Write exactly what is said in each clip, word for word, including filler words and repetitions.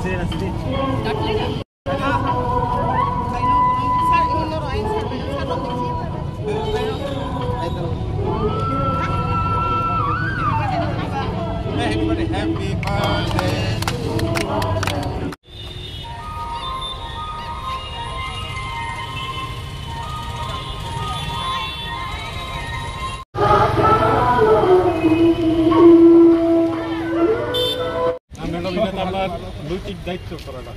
Happy birthday to you. আমরা হলো এটা আমার নৈতিক দায়িত্ব করাটা।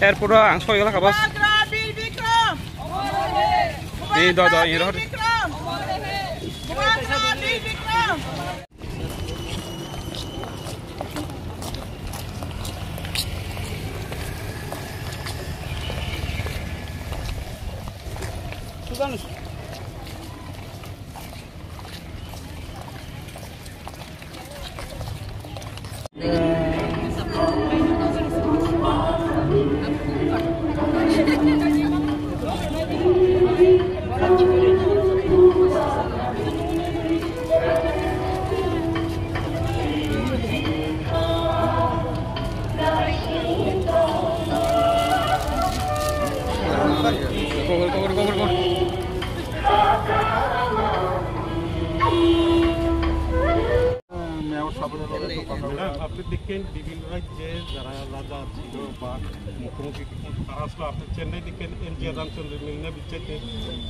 Erpore ang soi gala kabas. Bubagra Bir Bikram! Ni do do, ni do. Bir Bikram! Bubagra Bir Bikram! Mayor সাহেবের লগে একটু কথা বলবো। হ্যাঁ, আপনি দেখেন বিভিন্ন রাজ্যে যারা রাজা ছিল বা মুখ্যমন্ত্রী, তারা আসলে আপনি চেন্নাই দেখেন, এম জি রামচন্দ্র মেরিনা বিচে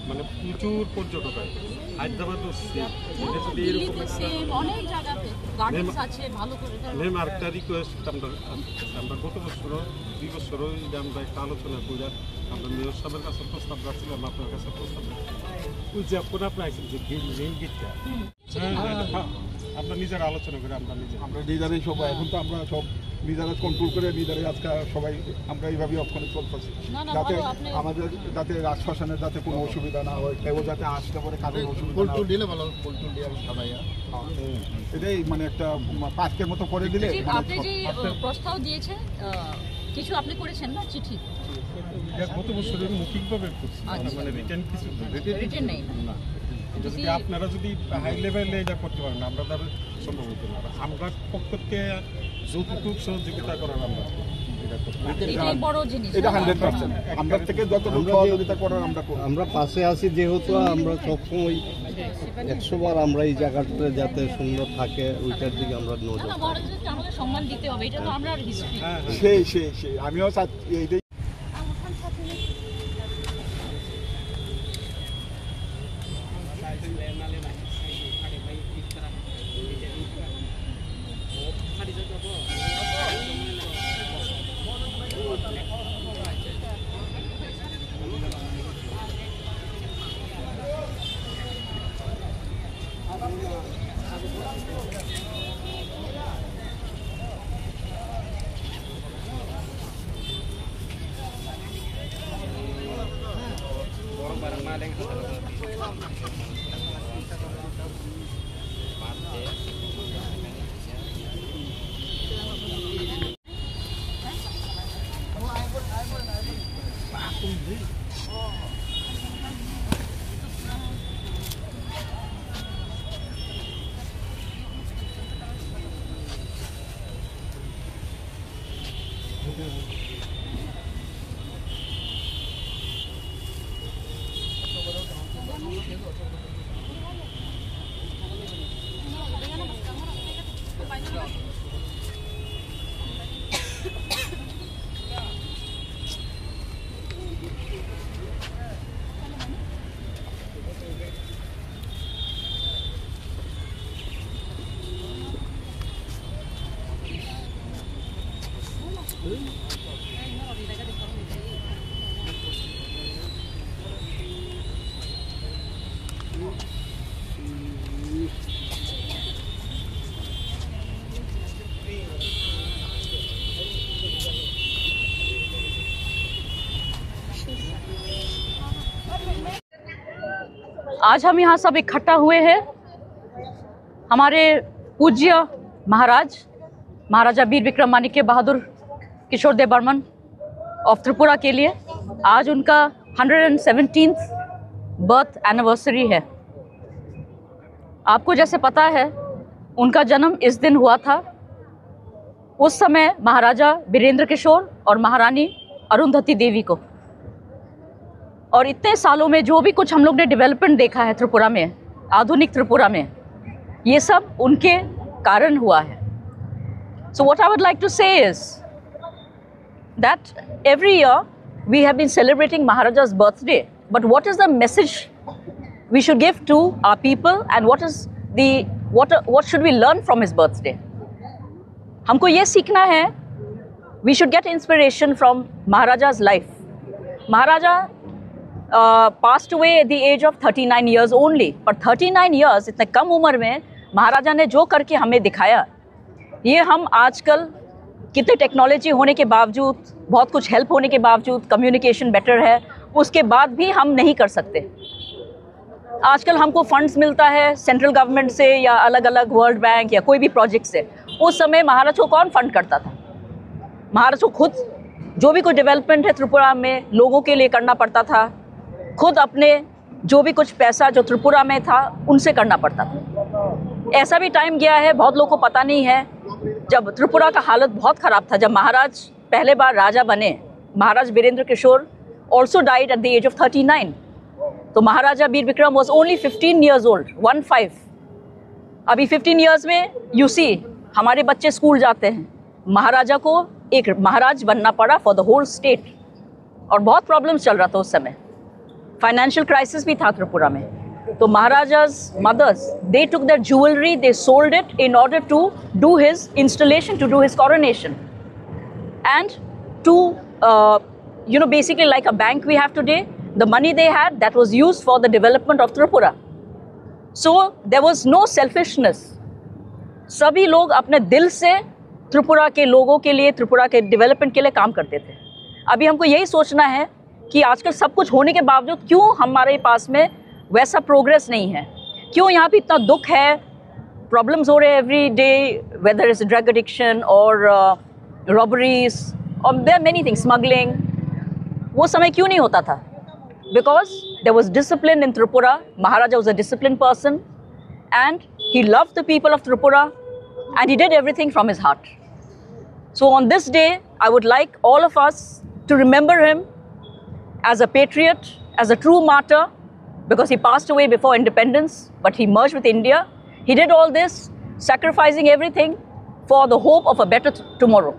মানে প্রচুর পর্যটক হয়। হায়দ্রাবাদও সেম। এটা যদি দিল্লিতে এরকম সেম, অনেক জায়গাতে গার্ডেন্স আছে, ভালো করে তারা। ম্যাম, আরেকটা রিকোয়েস্ট, আমরা, আমরা গত বছরও, দুই বছরও এই যে আমরা একটা আলোচনা করে আমরা মেয়র সাহেবের কাছে প্রস্তাব রাখছিলাম, আপনার কাছে প্রস্তাব রাখছিলাম। ওই যে এখন আপনি আইসেন যে গেট, মেইন গেটটা। হুম। হ্যাঁ, হ্যাঁ, হ্যাঁ। আমরা নিজেরা আলোচনা করে, আমরা নিজেরা। আমরা নিজেরাই সব, এখন তো আমরা সব নিজেরা কন্ট্রোল করে, নিজেরাই আজকে সবাই আমরা এইভাবেই ওখানে চলতেছি। না, না, যাতে ভালো, আপনি আমাদের, যাতে রাজশাসনের যাতে কোনো অসুবিধা না হয়, কেউ যাতে আসতে পারে, কারোর অসুবিধা না হয়। ফুল টুল দিলে ভালো, ফুল টুল দিয়ে আমি সাজাইয়া। হ্যাঁ। এটাই মানে একটা পার্কের মতো করে দিলে যে মানে আপনি যে, আহ, প্রস্তাব দিয়েছেন, আহ, কিছু আপনি করেছেন না চিঠি? এটা গত বছরের মৌখিকভাবে করছি, আচ্ছা। মানে রিটেন কিছু না। রিটেন নেই। না। যদি যদি আপনারা যদি হাই লেভেলে এটা করতে পারেন, আমরা তাহলে সম্ভব হতো না। আর আমরা পক্ষ থেকে যতটুকু সহযোগিতা করার আমরা এটা করব। এটাই বড় জিনিস। এটা হান্ড্রেড পার্সেন্ট। আমরা থেকে যতটুকু আমরা যে সহযোগিতা করার আমরা করব। আমরা পাশে আছি যেহেতু, আমরা সবসময় একশো বার আমরা এই জায়গাটা যাতে সুন্দর থাকে, ওইটার দিকে আমরা না, না, নজর। মহারাজকে আমাদের সম্মান দিতে হবে, এটা তো আমরার হিস্ট্রি। হ্যাঁ, হ্যাঁ। সেই, সেই, সেই। আমিও চাই এইটাই। आज हम यहाँ सब इकट्ठा हुए हैं हमारे पूज्य महाराज, महाराजा वीर विक्रम माणिक्य बहादुर किशोर देव बर्मन ऑफ त्रिपुरा के लिए। आज उनका hundred and seventeenth birth anniversary है। आपको जैसे पता है, उनका जन्म इस दिन हुआ था। उस समय महाराजा वीरेंद्र किशोर और महारानी अरुंधति देवी को। और इतने सालों में जो भी कुछ हम लोग ने डेवलपमेंट देखा है त्रिपुरा में, आधुनिक त्रिपुरा में, ये सब उनके कारण हुआ है। So what I would like to say is that every year we have been celebrating Maharaja's birthday, but what is the message we should give to our people, and what is the, what, what should we learn from his birthday? हमको ये सीखना है, we should get inspiration from Maharaja's life. Maharaja uh, passed away at the age of thirty nine years only, पर thirty nine years, इतने कम उम्र में महाराजा ने जो करके हमें दिखाया, ये हम आजकल कितने टेक्नोलॉजी होने के बावजूद, बहुत कुछ हेल्प होने के बावजूद, कम्युनिकेशन बेटर है, उसके बाद भी हम नहीं कर सकते। आजकल हमको फंड्स मिलता है सेंट्रल गवर्नमेंट से या अलग अलग वर्ल्ड बैंक या कोई भी प्रोजेक्ट से। उस समय महाराज को कौन फंड करता था? महाराज को खुद जो भी कोई डेवलपमेंट है त्रिपुरा में, लोगों के लिए करना पड़ता था। खुद अपने जो भी कुछ पैसा जो त्रिपुरा में था, उनसे करना पड़ता था। ऐसा भी टाइम गया है, बहुत लोगों को पता नहीं है, जब त्रिपुरा का हालत बहुत खराब था, जब महाराज पहले बार राजा बने, महाराज वीरेंद्र किशोर also died at the age of thirty nine. तो Maharaja Vir Vikram was only fifteen years old, one five. अभी फिफ्टीन ईयर्स में, यू सी, हमारे बच्चे स्कूल जाते हैं। महाराजा को एक महाराज बनना पड़ा फॉर द होल स्टेट। और बहुत प्रॉब्लम्स चल रहा था उस समय, फाइनेंशियल क्राइसिस भी था त्रिपुरा में। तो Maharaja's mother's, they took their jewelry, they sold it in order to do his installation, to do his coronation, and to uh, you know, basically like a bank we have today, the money they had, that was used for the development of Tripura. So there was no selfishness. सभी लोग अपने दिल से त्रिपुरा के लोगों के लिए, त्रिपुरा के डेवलपमेंट के लिए काम करते थे। अभी हमको यही सोचना है कि आजकल सब कुछ होने के बावजूद क्यों हमारे पास में वैसा प्रोग्रेस नहीं है, क्यों यहाँ पे इतना दुख है, प्रॉब्लम्स हो रहे हैं every day, whether it's drug addiction or robberies or there are many things, smuggling. वो समय क्यों नहीं होता था? Because there was discipline in Tripura. Maharaja was a disciplined person and he loved the people of Tripura and he did everything from his heart. So on this day, I would like all of us to remember him as a patriot, as a true martyr, because he passed away before independence, but he merged with India. He did all this, sacrificing everything for the hope of a better t- tomorrow.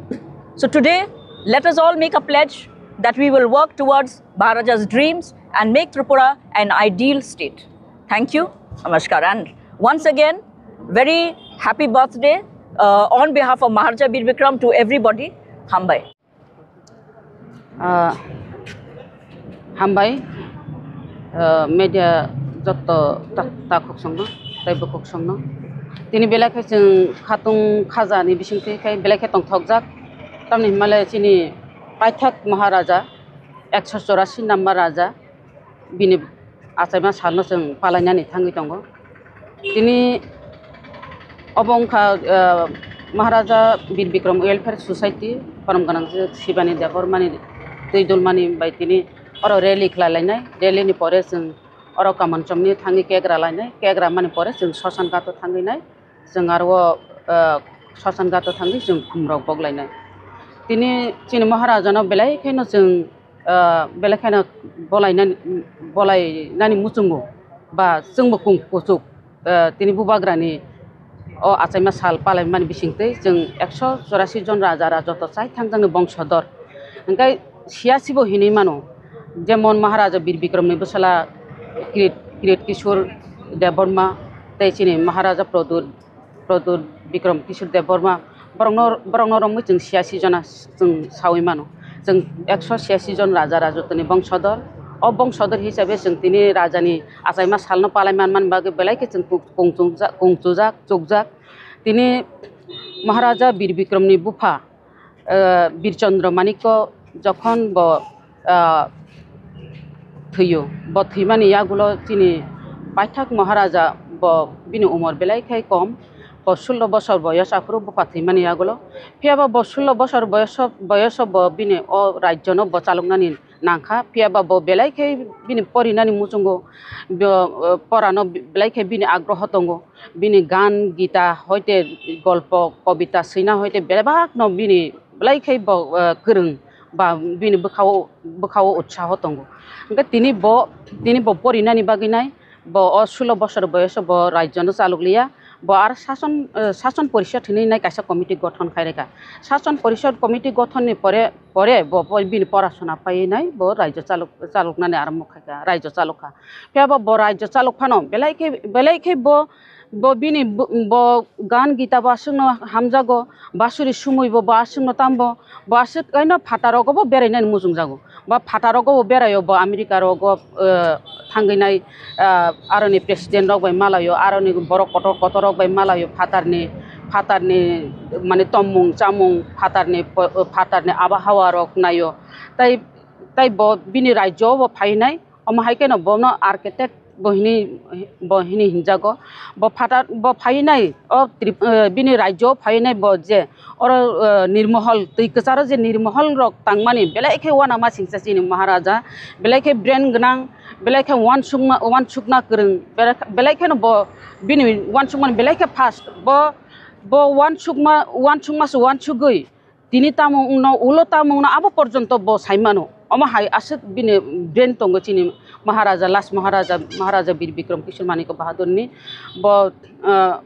So today, let us all make a pledge that we will work towards Maharaja's dreams and make Tripura an ideal state. Thank you. Namaskar. And once again, very happy birthday uh, on behalf of Maharaja Bir Bikram to everybody. Hambai. Ah, hambai, ah, media jotto ta, ta khuksongno, tei bwkhuksongno. Tini belai khe chwng khatung khaja ni bisingtwi khai belai khe tongthokjak. Tamni hwnmale chini paithak Maharaja, ekso chorasi number raja, bini achaima salno chwng palainani thangwi tongo. Tini obo wngkha, ah, Maharaja Bir Bikram Welfare Society, borom gwnang je Shivani Debbarmani twi dulmani bai tini oro rally khlai lainai. Rally ni pore chwng oro Kamanchomni thangwi cake ra lainai. Cake ra mani pore chwng Soshan Ghato thangwi nai. Chwng aro o, ah, Soshan Ghato thangwi chwng khumrok bok lainai. Tini chini Maharaja no belai kheno chwng ah, belai kheno bolai nani, bolai nani muchungo ba chwngbo kung kuchuk, ah, tini bubagrani o achaima sal palai mani bisingtwi chwng ekso chorasi jon raja raja joto chai thangjakni bongso dor. Hwnkhe siyasibo hinwi mano, jemon Maharaja Bir Bikramni bwsala Kirit, Kirit Kishore Debbarma tei chini Maharaja Pradyut Pradyut Bikram Kishore Debbarma, borokno, borokno romwi chwng siyasi jona chwng sawi mano. Chwng ekso siyasi jon raja rajotwni bongso dor. O bongso dor hisabe chwng tini rajani achaima salno palai man, man bagwi belai khe chwng kung, kung chungjak, kung chujak, chukjak. Tini Maharaja Bir Bikramni bupha, eh, Bir Chandra Manikko jokhon bo, ah, thwiyo. Bo thwimani yagulo chini Paithak Maharaja bo bini umor belai khai kom, bo sullo bosor boyos aphuru bupha thwimani yagulo. Phiyaba bo sullo bosor boyos, boyoso bo bini o rajyono bo chaloknani nangkha. Phiyaba bo belai khai bini porinani muchungo, bo, eh, porano belai khai bini agroho tongo. Bini gan, gita, hoite golpo, kobita swina hoite bebakno bini belai khai bo, eh, kwrwng ba bini bwkhao, bwkhao utsaho tongo. Hwnkhe tini bo, tini bo porinani bagwi nai, bo o sullo bosor boyoso bo rajyono chalokliya, bo ar sason, eh, sason porishod hinwi nai kaisa committee gothon khai rwkha. Sason porishod committee gothonni pore, pore bo, bo bini porasona paiwi nai bo rajyo chalok, chaloknani arombo khaikha, rajyo chalokha. Phiyaba bo rajyo chalok phano belai khe, belai khe bo, bo bini bo, bo gan gita bo aswkno hamjago, basuri sumui bo, bo aswkno tambo, bo aswk kaino phataro go bo berainani muchungjago. Ba phataro go bo beraio bo America rogo, eh, thangwi nai, eh, aroni president rok bai malaio, aroni borok kotor kotor rok bai malaio, phatarni, phatarni mane tomung chamung, phatarni po-, phatarni abahawa rok naio. Tai, tai bo bini rajyo bo phainai. Omo hai kheno bono architect bo hini, bo hini hinjago. Bo phatar, bo phainai, o Trip-, eh, bini rajyo phainai bo je oro, eh, nirmohol, twi kwcharo je nirmohol rok tangmani belai khe uanama singsa chini Maharaja, belai khe brain gwnang, belai khe uansukma, uansukna kwrwng, belai, belai kheno bo bini uansukmani belai khe fast. Bo, bo uansukma, uansukma se uansugwi tini tamo wngno, ulo tamo wngno, abo porjonto bo sai mano. Omo hai aswk bini brain tongo chini Maharaja, last Maharaja, Maharaja Bir Bikram Kishore Manikya Bahadurni. Bo, ah,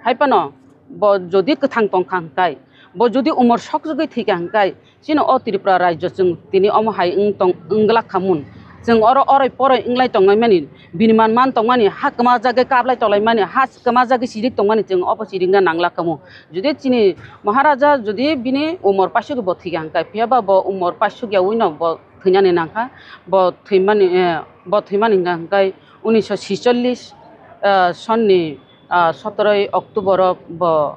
hai phano bo jodi kwthang tongkha hwnkhe, bo jodi umor sokjagwi thwikha hwnkhe, chini o Tripura rajyo chwng tini omo hai wng tong, wng glak kha mun. Chwng oro oroi poroi wnglai tongnai mani, bini man man tongmani, ha kwma jagwi kablai tonglaimani, ha kwma jagwi sirik tongmani chwng obo sirikna nang glak kha mun. Jodi chini Maharaja jodi bini umor paisuk bo thwikha hwnkhe, phiyaba bo umor paisuk ya uino bo thwinani nangkha, bo thwimani, eh, bo thwimani hwnkha hwnkhe unisho sicholish, eh, sonni, ah, sotoroi October o bo,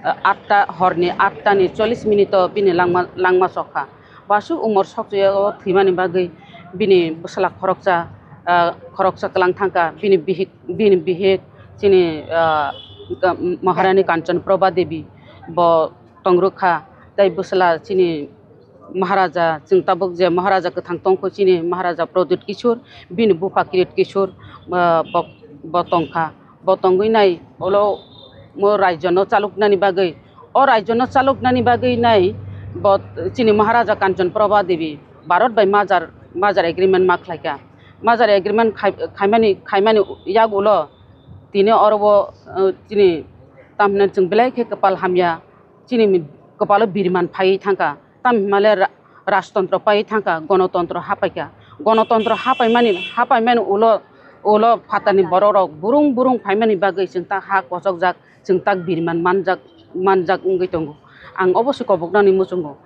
ah, atta, horni atta ni chollish minute o bini langma, langma chokha. Bo aswk umor sokchaya o thwimani bagwi bini bwsala khoroksa, ah, khoroksa kwlang thangkha, bini bihik, bini bihik chini, ah, Maharani Kanchan Prabha Devi bo tongrwkha, tei bwsala chini Maharaja, chwng tabuk je Maharaja kwthang tongkho chini Maharaja Pradyut Kishore, bini bupha Kirit Kishore, ah, bo, bo tongkha. Bo tongwi nai ulo mo rajyono chaloknani bagwi, o rajyono chaloknani bagwi nai bo chini Maharaja Kanchan Prabha Devi Bharat bai major, major agreement ma khlaikha. Major agreement khai-, khaimani, khaimani yagulo tini oro bo, ah, chini tamhinai chwng belai khe kwpal hamya, chini kwpalo birman phaiwi thangkha. Tamo himale ra-, rajtontro pai thangkha, gonotontro hapaikha. Gonotontro hapaimani, hapaimani ulo, ulo phatarni borokrok burung burung phaimani bagwi chwng ta ha kochokjak, chwng tak birman manjak, manjak wngwi tongo. Ang obo se koboknani muchungo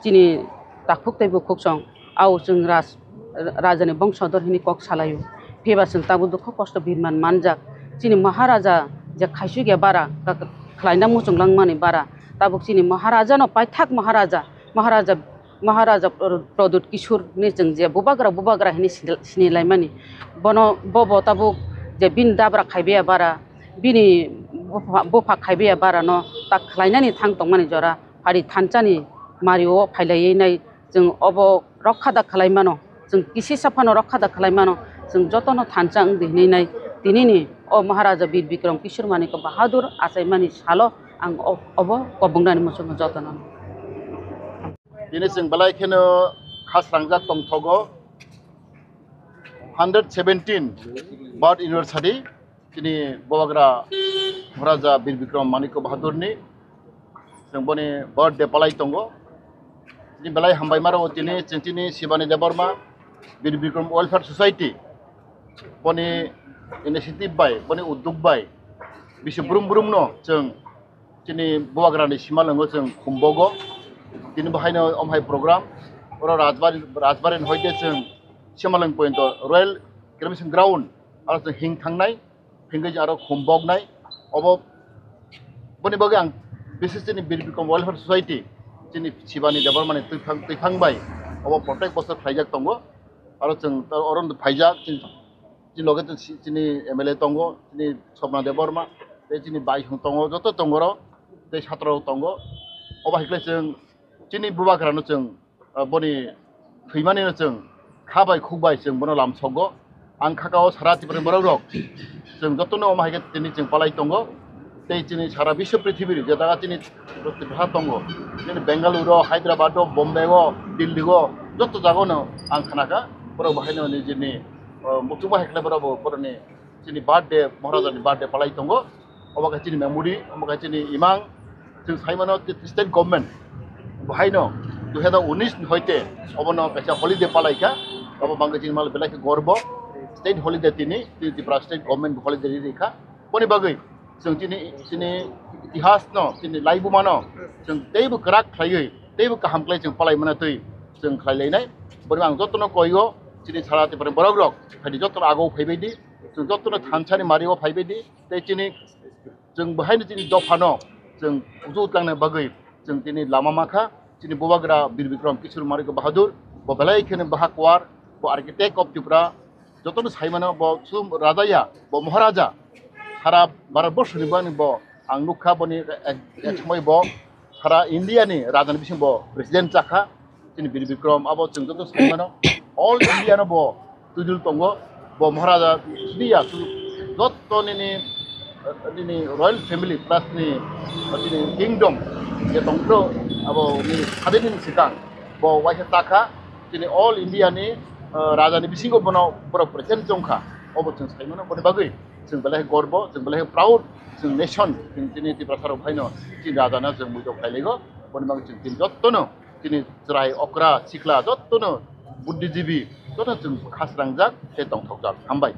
chini takhuk tei bukhuksong, au chwng raj-, rajani bongsodor hwnwi kok salaio. Phiya ba chwng tabuk dukhu kosto birman manjak. Chini Maharaja je khaisukya bara, ka-, khlaina muchung langmani bara, tabuk chini Maharajano paithak Maharaja, Maharaja, Maharaja Pro-, Pradyut Kishore ni chwng je bubagra, bubagra hwnwi sini, sinilaimani. Bono, bo, bo tabuk je bini dabra khaibiya bara, bini bupha, bupha khaibiya barano tak khlainani thang tongmani jora, phari thansani mario phailaiwi nai chwng obo rokha da khlai mano, chwng kisisa phano rokha da khlai mano, chwng jotono thansa wngdi hwnwi nai tinini o Maharaja Bir Bikram Kishore Manikya Bahadur achaimani salo ang o-, obo kobongnani muchungo jotono. Tini chwng belai kheno khasrangjak tongthogo hundred seventeen birth anniversary. Chini bubagra Maharaja Bir Bikram Manikya Bahadurni chwng boni birthday palai tongo. Chini belai hambai maro tini chwng chini Shivani Debbarma Bir Bikram Welfare Society boni initiative bai, boni uddog bai bisi brum brum no chwng chini bubagrani simalwngo chwng khumbogo. Tini bo haino omhai program oro Rajbari, Rajbari hoite chwng simalwng pointo Royal Cremation Ground aro chwng hing thangnai. Hingke je aro khum boknai, obo boni bagwi ang bises chini Bir Bikram Welfare Society, chini Shivani Debbarmani twiphang, twiphang bai obo protek bosor khlaijak tongo. Aro chwng oro phaijak, chini Chini loge to si-, chini M L A tongo, chini Swapna Debbarma, tei chini baisong tongo, joto tongo oro, tei satrarok tongo. Obo hai khe chwng chini bubagrano chwng, ah, boni thwimanino chwng kha bai khuk bai chwng bono lamsogo. Ang kha kao sara Tripura borok rok chwng jotono omo hai khe tini chwng palai tongo. Tei chini sara biswa prithibiri je jaga chini ha tongo, chini Bengaluru, Hyderabad o, Bombay o, Delhi o, joto jaga no ang khna kha borok bo haino nijini, ah, muchungma hai khe borok bo boroni chini birthday, Maharaja ni birthday palai tongo. Obo khe chini memory, obo khe chini imang. Chwng sai mano state government bo haino dui hazar unis ni hoite obono kaisa holiday palai kha. Obo bangwi chini mal belai khe gorbo. State holiday tini, tini Tripura state government bo holiday ri kha. Boni bagwi chwng chini, chini itihas no, chini laibuma no chwng teibo kwrak khlaiwi, teibo kaham khlai chwng palai mana twi chwng khlai lainai. Boni ang jotono koigo chini sara Tripura borok rok phaidi jotono ago phaibaidi. Chwng jotono thansani mario phaibaidi, tei chini chwng bo haino chini dophano chwng uju tlangnai bagwi chwng tini lama makha. Chini bubagra Bir Bikram Kishore Manik Bahadur, bo belai kheno bahakwar, bo architect of Tripura, jotono saimano bo sum raja ya, bo Maharaja, sara Bharat borso ni bo ani bo ang nukha boni ek, ek somoi bo sara India ni raja ni bising bo president chakha. Chini Bir Bikram abo chwng joto sai mano, all India no bo twijul tongo. Bo Maharaja sidi ya, joto nini, nini royal family plus ni, nini kingdom je tongphro abo ni sadini sikang bo waisa chakha. Chini all India ni, ah, raja ni bisingo bono borok president chongkha. Obo chwng sai mano, boni bagwi chwng belai gorbo, chwng belai proud, chwng nation, chwng chini Tiprasa rok phaino chini raja no chwng muitok khlai laigo. Boni bagwi chwng chini jotono chini chwrai okra sikla jotono buddhijibi jotono chwng khasrangjak tei tongthokjak. Hambai.